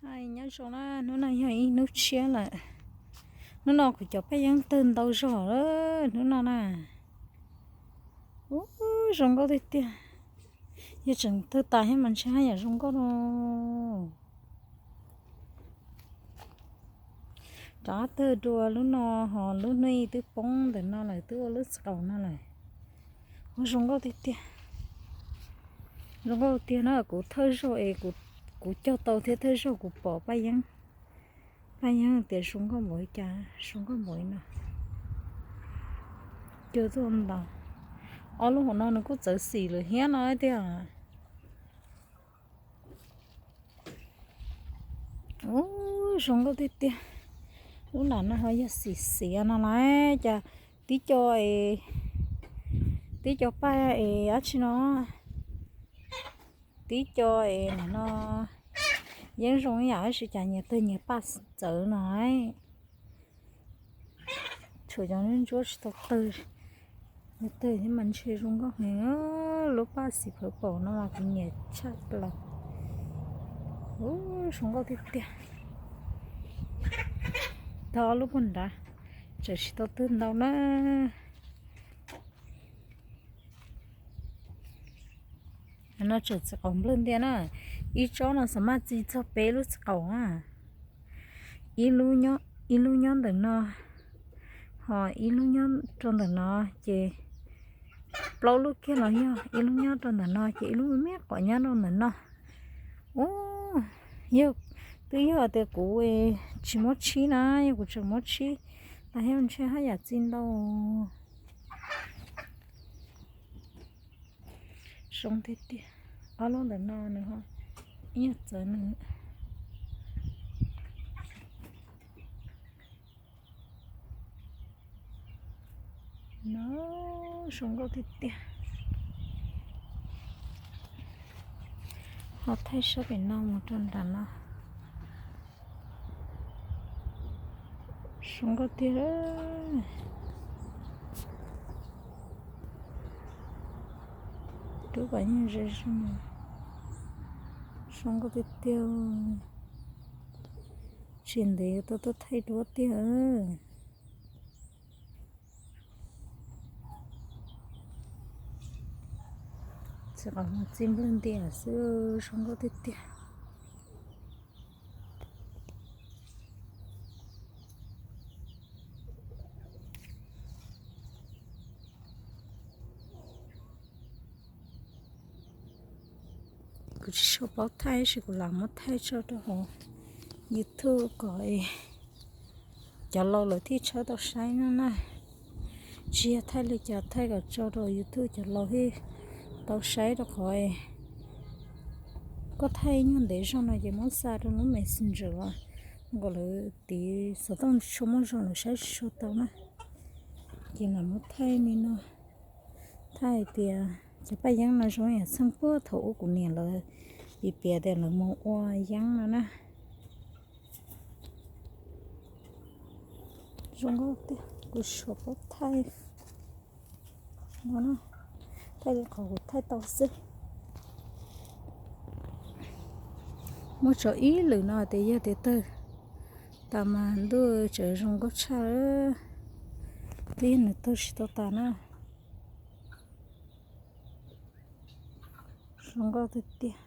Nyob zoo na, hnub no yog ib hnub tshiab lawm. Hnub no kuv cov paj yeeb tawg ntau zog lawm hnub no na. Ub, zoo nkauj tiag tiag. Yog tseem tawg tas thiab mas ntshe haj yam zoo nkauj no. Rov qab tawg dua lub no, ho lub hnub ib twb poob ntawm no lawm, twb ua lub txiv qaum no lawm. Ua zoo nkauj tiag tiag. Zoo nkauj tiag na, kuv thawj zaug es kuv cog tau thiab thawj zaug kuv pom paj yeeb. Paj yeeb tias zoo nkauj npaum li cas, zoo nkauj npaum li no. Cog tuaj ntau. Ob lub hauv no nws kuj txawv xim lawm thiab no tiag. Ub, zoo nkauj tiag tiag. Lub nram no ho yog xim xiav no lawm, cas tib co, tib co paj es dab tsi no, tib co es nim no yeeb zoo ib yam tab sis cas nyias tawg nyias paj txawv no. Tshuav cov ntsuab tsis tau tawg, tawg thiab mas ntshe zoo nkauj heev. Lub paj xim phawv paum no mas kuv nyiam tshaj plaws. Ub, zoo nkauj tiag tiag. Tau ob lub puag nrad, tseem tsis tau tawg ntau na. No tseem txiv qaum nplawg ntias na. Ib tsob no xam maj txi txog peb lub txiv qaum na. Ib lub nyob ntawm no, ho ib lub nyob rau ntawm no, ces plaub lub kiag los yog ib lub nyob rau ntawm no, ces ib lub me me qom nyob rau ntawm no. Ub, yog, twb yog tias kuv tsis muab tshib na, yog kuv tseem muab tshib tas thiab ntshe haj yam txi ntau. Zoo tiag tiag. Ob lub ntawm no nws ho ib nyuag txawv nws. No zoo nkauj tiag tiag. Ho thaij sab pem no mus rau nram no. Zoo nkauj tiag. Rub kom yeej ze zog. Zoo nkauj tiag tiag. Tsis ntev yuav tau tuaj thaij duab tiag. Txiv qaum txi nplawg ntias xwb, zoo nkauj tiag tiag. Kuv tsis tshua paub thaij tab sis kuv lam muab thaij tso rau hauv YouTube kom cov laus lawv thiaj tshawb tau saib no na. Tsis yog thaij li cas, thaij kom tso rau YouTube cov laus thiaj tau saib, rau qhov koj thaij nyuag ntev zog no ces muab xa rau lub Messenger los kom lawv tiv xov tooj tsis tshua muaj zog lawv saib tsis tshua tau na. Ces lam muab thaij li no, thaij hais tias cov paj yeeb no zoo yam txheej puag thaum ub kuv niam lawv piav piav tias lawv mus ua yeeb no na. Zoo nkauj tiag, kuv tsis paub thaij no, thaij li qhov kuv thaij tau xwb. Muaj tsawg ib lwm no tias yog tias tawg tas mas ntuj tseem zoo nkauj tshaj, twb yog nws tawg tsis tau tas na. Zoo nkauj tiag tiag.